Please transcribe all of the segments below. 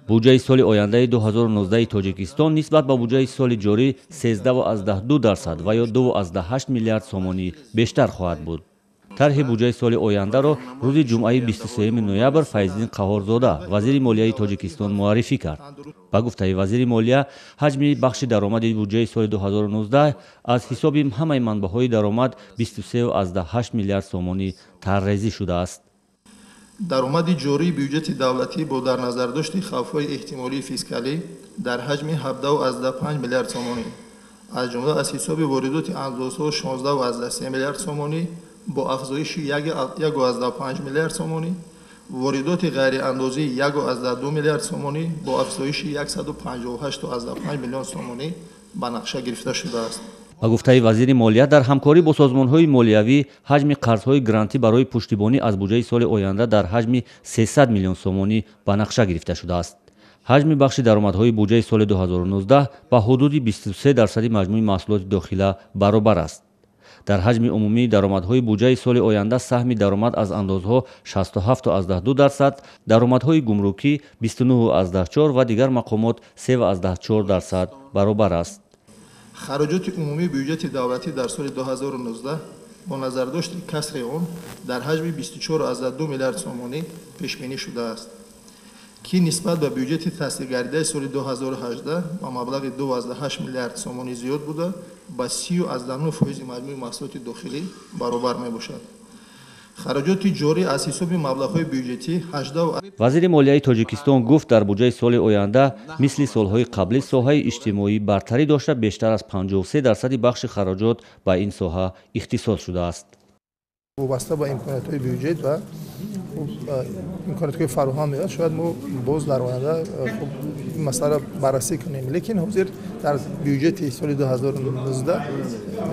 Буҷаи соли ояндаи 2019 Тоҷикистон нисбат ба буҷаи соли ҷорӣ 13,2% ва ё 2,8 миллиард сомонӣ бештар хоҳад буд. Тарҳи буҷаи соли ояндаро рӯзи ҷумъаи 23 ноябр Файзиддин Қаҳҳорзода, вазири молияи Тоҷикистон, муаррифӣ кард. Ба гуфтаи вазири молия, ҳаҷми бахши даромади буҷаи соли 2019 аз ҳисоби ҳамаи манбаъҳои даромад 23,8 миллиард сомонӣ тарҳрезӣ шудааст. Даромади ҷории бюҷети давлатӣ бо дар назардошти хавфҳои эҳтимолии фискалӣ дар ҳаҷми 17,5 миллиард сомонӣ, аз ҷумла аз ҳисоби воридоти андозҳо 16,3 миллиард сомонӣ бо афзоиши 1,5 миллиард сомонӣ, воридоти ғайриандозӣ 1,2 миллиард сомонӣ бо афзоиши 158,5 миллион сомонӣ ба нақша гирифта шудааст. Ба гуфтаи вазири молия, дар ҳамкорӣ бо созмонҳои молиявӣ ҳаҷми қарзҳои грантӣ барои пуштибонӣ аз буҷаи соли оянда дар ҳаҷми 300 миллион сомонӣ ба нақша гирифта шудааст. Ҳаҷми бахши даромадҳои буҷаи соли 2019 ба ҳудуди 23% маҷмӯи маҳсулоти дохила баробар аст. Дар ҳаҷми умумии даромадҳои буҷаи соли оянда саҳми даромад аз андозҳо 67,2%, даромадҳои гумрукӣ 29,4 ва дигар мақомот 3,4% баробар аст. Хароҷоти умумии бюҷети давлатӣ дар соли 2019 бо назардошти касри он дар ҳаҷми 24,2 миллиард сомонӣ пешбинӣ шудааст, ки нисбат ба бюҷети тасдиқгардидаи соли 2018 ба маблағи 2,8 миллиард сомонӣ зиёд буда, ба 30,9% маҷмӯи маҳсулоти дохилӣ баробар мебошад. Хароҷоти ҷорӣ аз ҳисоби маблағҳои бюҷетӣ 18. Вазири молияи Тоҷикистон гуфт, дар буҷаи соли оянда мисли солҳои қаблӣ соҳаи иҷтимоӣ бартарӣ дошта, бештар аз 53% бахши хароҷот ба ин соҳа ихтисос шудааст. Вобаста ба имкониятҳои бюҷет ва имкониятҳои фароҳам меояд, шояд мо боз дар оянда ин масъаларо баррасӣ кунем, лекин ҳозир дар бюҷети соли 2019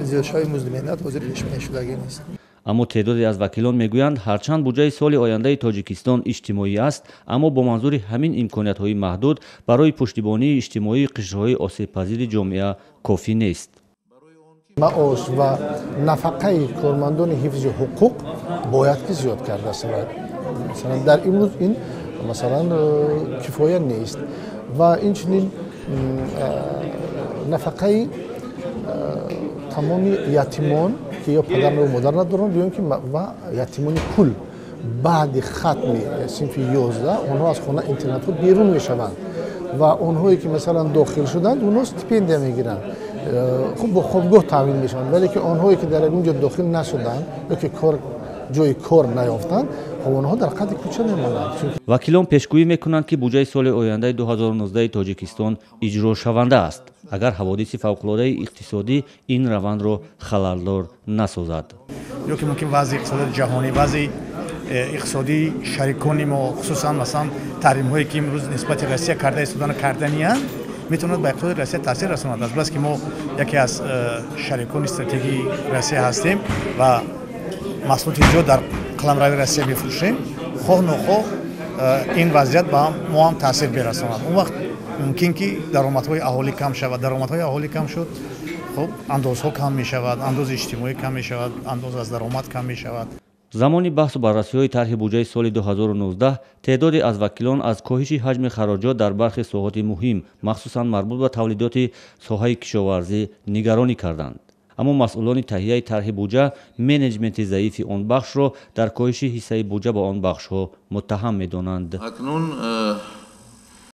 зиёдшавии музди меҳнат ҳозир пешбинӣ шудагӣ нест. Аммо теъдоде аз вакилон мегӯянд, ҳарчанд буҷаи соли ояндаи Тоҷикистон иҷтимоӣ аст, аммо бо манзури ҳамин имкониятҳои маҳдуд барои пуштибонии иҷтимоии қишрҳои осебпазири ҷомеа кофӣ нест. Маош ва нафақаи кормандони ҳифзи ҳуқуқ бояд ки зиёд карда шавад. Масалан, дар имрӯз ин масалан кифоя нест ва инчунин нафақаи тамоми ятимон, ки ё падару модар надоранд, ё ин ки ва ятимони кул баъди хатми синфи 11 онҳо аз хона интернатҳо берун мешаванд ва онҳое ки масалан дохил шуданд, онҳо стипендия мегиранд, хуб бо хобгоҳ таъмин мешаванд, вале ки онҳое ки дар ягон ҷо дохил нашуданд ё ки кор ҷои кор наёфтанд, хоб онҳо дар қади кӯча мемонанд. Вакилон пешгӯӣ мекунанд, ки буҷаи соли ояндаи 2019 Тоҷикистон иҷрошаванда аст, агар ҳаводиси фавқулодаи иқтисодӣ ин равандро халалдор насозад. Ё ки мумкин вазъи иқтисодии ҷаҳонӣ, вазъи иқтисодии шарикони мо, хусусан масалан таҳримҳое ки имрӯз нисбати Россия карда истодану карданиянд, метавонад ба иқтисоди Россия таъсир расонад. Аз бас ки мо яке аз шарикони стратегии Россия ҳастем ва маҳсулоти зиёд дар қаламрави Россия мефурӯшем, хоҳ нохоҳ ин вазъият ба мо ҳам таъсир мерасонад. Он вақт мумкин ки даромадҳои аҳолӣ кам шавад. Даромадҳои аҳолӣ кам шуд, хуб андозҳо кам мешавад, андози иҷтимоӣ кам мешавад, андоз аз даромад кам мешавад. Замони баҳсу баррасиҳои тарҳи буҷаи соли 2019 теъдоде аз вакилон аз коҳиши ҳаҷми хароҷот дар бархи соҳоти муҳим, махсусан марбут ба тавлидоти соҳаи кишоварзӣ, нигаронӣ карданд. Аммо масъулони таҳияи тарҳи буҷа менеҷменти заифи он бахшро дар коҳиши ҳиссаи буҷа ба он бахшҳо муттаҳам медонанд. Акнун